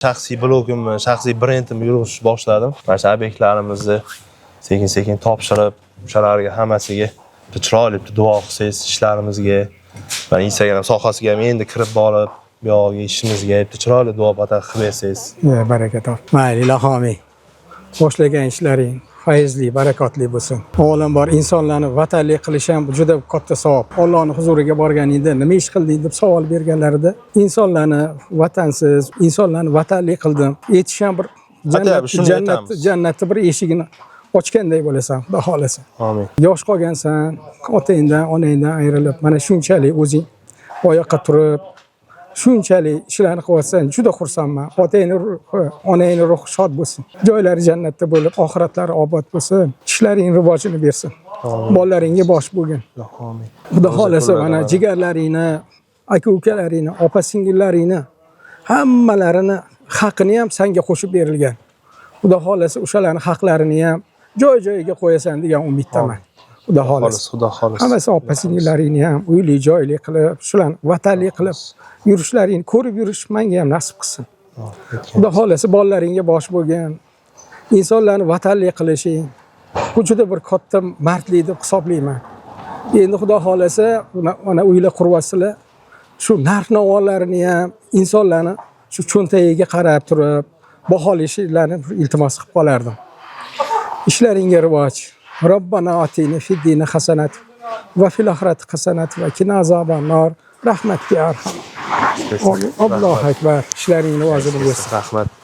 Shaxsiy blogimni, shaxsiy brendimni yurg'izishni boshladim. Mana shu obyektlarimizni sekin-sekin topshirib, o'shalarga hammasiga bitta chiroyli bitta duo qilsangiz ishlarimizga, mana Instagram sohasiga ham endi kirib borib, bu yog'iga ishimizga bitta chiroyli duo patak qilib bersangiz. Ya, baraka top. Mayli, ilohi omin. Boshlagan ishlaring fayzli, barakotli bo'lsin. Avvalambor insonlarni vatanli qilish ham juda katta savob. Allohning huzuriga borganingda nima ish qilding deb savol berganlarida insonlarni vatansiz, insonlarni vatanli qildim aytish ham bir jannat, shuni jannat, aytamiz. Jannatni bir eshigini ochganday bo'lasan, Xudo xohlasa. Amin. Yosh qolgansan, otangdan, onangdan ayrilib, mana shunchalik o'zing oyoqqa turib, shunchalik ishlarni qilyapsan, juda xursandman. Otangni ruhi, onangni ruhi shod bo'lsin. Joylari jannatda bo'lib, oxiratlari obod bo'lsin. Ishlaring rivojini bersin. Bolalaringga bosh bo'lgin. Amin. Xudo xohlasa kunlar mana mana. Jigarlaringni, aka ukalaringni, opa singillaringni hammalarini haqini ham sanga qo'shib berilgan. Xudo xohlasa o'shalarni haqlarini ham joy joyiga qo'yasan degan umiddaman. Xudo xohlasa. Xolis, Xudo xolis. Hammasi opa singillaringni ham uyli joyli qilib, shularni vatanli qilib yurishlaringni ko'rib yurish menga ham nasib qilsin. Xudo xohlasa bolalaringga bosh bo'lgin. Insonlarni vatanli qilishing bu juda bir katta mardlik deb hisoblayman. Endi Xudo xohlasa mana uylar quryapsizlar. Shu narx navolarini ham insonlarni shu cho'ntagiga qarab turib baholashlarini iltimos qilib qolardim. Ishlaringga rivoj. Robbana atina fid dunya hasanat va fil oxirati hasanat va qina azoban nor. Rahmatga arham. Allohu akbar. Ishlaring rivojini bersin. Rahmat.